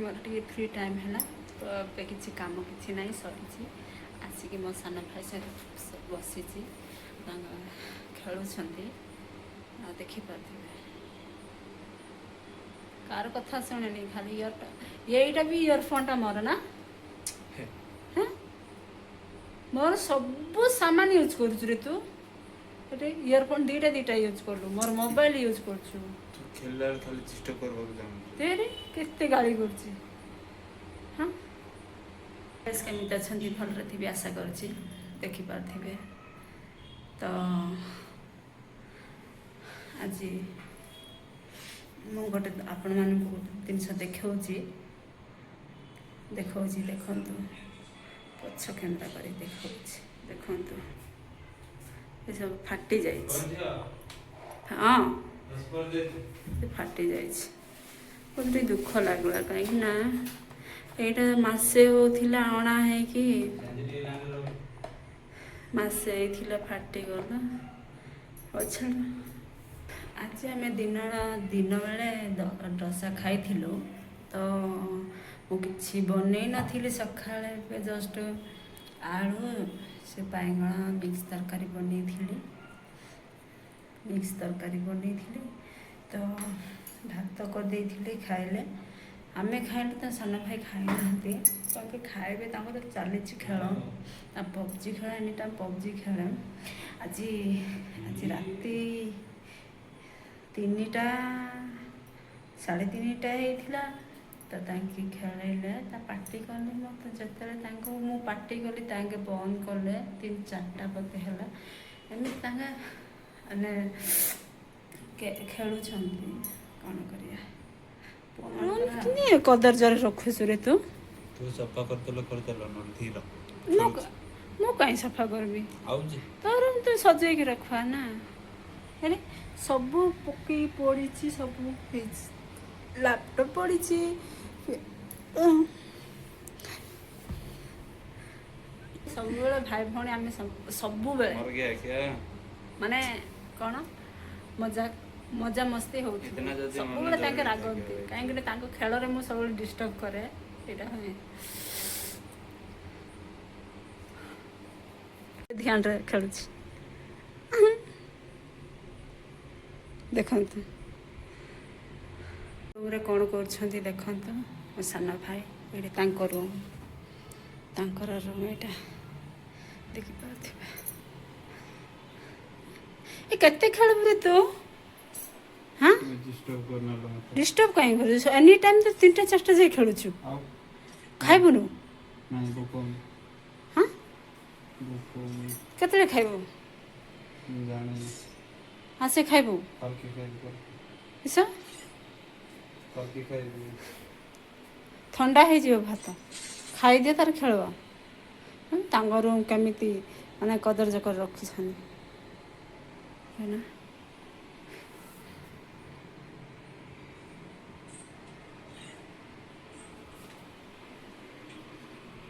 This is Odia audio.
ମୋର ଟିକେ ଫ୍ରି ଟାଇମ୍ ହେଲା ତ, ଏବେ କିଛି କାମ କିଛି ନାହିଁ, ସରିଛି। ଆସିକି ମୋ ସାନ ଭାଇ ସହିତ ବସିଛି, ତାଙ୍କ ଖେଳୁଛନ୍ତି ଆଉ ଦେଖିପାରୁଥିବେ। କାହାର କଥା ଶୁଣେନି, ଖାଲି ଇୟରଟା, ଏଇଟା ବି ଇୟରଫୋନ୍ଟା ମୋର ନା? ହଁ, ମୋର ସବୁ ସାମାନ ୟୁଜ୍ କରୁଛୁ ରେ ତୁ। ଏଠି ଇୟରଫୋନ୍ ଦୁଇଟା ଦୁଇଟା ୟୁଜ୍ କଲୁ, ମୋର ମୋବାଇଲ ୟୁଜ୍ କରୁଛୁ। ତୁ ଖେଳିଲା ବେଳେ ଖାଲି ଡିଷ୍ଟର୍ବ କରିବାକୁ ଚାହୁଁଛୁ। ତେରେ କେତେ ଗାଳି କରୁଛି। ହଁ, କେମିତି ଅଛନ୍ତି? ଭଲରେ ଥିବେ ଆଶା କରୁଛି। ଦେଖିପାରୁଥିବେ ତ, ଆଜି ମୁଁ ଗୋଟେ ଆପଣମାନଙ୍କୁ ଗୋଟେ ଜିନିଷ ଦେଖାଉଛି ଦେଖାଉଛି, ଦେଖନ୍ତୁ। ପଛ କ୍ୟାମେରା କରି ଦେଖାଉଛି, ଦେଖନ୍ତୁ। ଏସବୁ ଫାଟି ଯାଇଛି। ହଁ, ସେ ଫାଟି ଯାଇଛି। ମୋତେ ଟିକେ ଦୁଃଖ ଲାଗିଲା, କାହିଁକି ନା ଏଇଟା ମାସେ ହେଉଥିଲା ଅଣା ହେଇକି, ମାସେ ହେଇଥିଲା, ଫାଟିଗଲା। ହଉ ଛାଡ଼। ଆଜି ଆମେ ଦିନ ବେଳେ ଦୋସା ଖାଇଥିଲୁ ତ, ମୁଁ କିଛି ବନେଇ ନଥିଲି। ସକାଳେ ଏବେ ଜଷ୍ଟ ଆଳୁ ସେ ବାଇଗଣ ମିକ୍ସ ତରକାରୀ ବନେଇଥିଲି, ମିକ୍ସ ତରକାରୀ ବନେଇଥିଲି ତ, ଭାତ କରିଦେଇଥିଲି, ଖାଇଲେ। ଆମେ ଖାଇଲୁ ତ, ସାନ ଭାଇ ଖାଇନାହାନ୍ତି। ତାଙ୍କେ ଖାଇବେ, ତାଙ୍କର ଚାଲିଛି ଖେଳ, ତା ପବଜି ଖେଳ, ଏନି ଟାଇମ୍ ପବଜି ଖେଳେ। ଆଜି ରାତି 3ଟା 3:30 ହେଇଥିଲା ତ, ତାଙ୍କେ ଖେଳିଲେ। ତା ପାଟି କଲେ ମୋତେ, ଯେତେବେଳେ ତାଙ୍କୁ ମୁଁ ପାଟି କଲି, ତାଙ୍କେ ବନ୍ଦ କଲେ। 3-4ଟା ବୋଧେ ହେଲା। ଏମିତି ତାଙ୍କେ ମାନେ ଖେଳୁଛନ୍ତି, କ'ଣ କରିବା? କଦର୍ଯ୍ୟରେ ରଖୁଛୁ ରେ ତୁ। ତୁ ସଫା କରିଦେଲେ କରିଦେଲ, ନହେଲେ ଧୀର। ମୁଁ କାହିଁ ସଫା କରିବି? ଆଉ ଯେ ତୋର ତୁ ସଜେଇକି ରଖୁଆ ନା। ହେଲେ ସବୁ ପକେଇ ପଡ଼ିଛି, ସବୁ ହେଇଛି, ଲାପଟପ୍ ପଡ଼ିଛି। ସବୁବେଳେ ଭାଇ ଭଉଣୀ ଆମେ ସବୁବେଳେ मर गया क्या? ମାନେ କ'ଣ ମଜା ମଜା ମସ୍ତି ହଉଥିବ। इतना ଯଦି ମନ ସବୁବେଳେ ତାଙ୍କେ ଜରୁରୀ ରାଗନ୍ତି, থাকে। କାହିଁକି ନା ତାଙ୍କ ଖେଳରେ ମୁଁ ସବୁବେଳେ ଡିଷ୍ଟର୍ବ କରେ। ଏଇଟା ହୁଏ। ଧ୍ୟାନରେ ଖେଳୁଛି, ଦେଖନ୍ତୁ। ରୁମ୍ରେ କ'ଣ କରୁଛନ୍ତି ଦେଖନ୍ତୁ ମୋ ସାନ ଭାଇ। ଏଇଠି ତାଙ୍କ ରୁମ୍, ତାଙ୍କର ରୁମ୍ ଏଇଟା, ଦେଖିପାରୁଥିବେ। ଏ କେତେ ଖେଳିବୁ ରେ ତୁ? ହଁ। ଡିଷ୍ଟର୍ବ କରିନେଲ ମତେ। ଡିଷ୍ଟର୍ବ କାହିଁ କରୁଛୁ? ଏନି ଟାଇମ୍ ତ 3ଟା 4ଟା ଯାଏ ଖେଳୁଛୁ। ଆଉ ଖାଇବୁନୁ? ନାଇଁ, ଭୋକ ହଉନି। ହଁ? ଭୋକ ହଉନି। କେତେବେଳେ ଖାଇବୁ? ମୁଁ ଜାଣିନି। ଆସେ ଖାଇବୁ। କାଲକି ଖାଇବି କର। କିସ? କାଲକି ଖାଇବି। ଥଣ୍ଡା ହେଇଯିବ ଭାତ, ଖାଇଦିଅ ତାର ଖେଳିବ। ତାଙ୍କ ରୁମ୍ କେମିତି ମାନେ କଦର୍ଯ୍ୟ କରି ରଖିଛନ୍ତି ନା।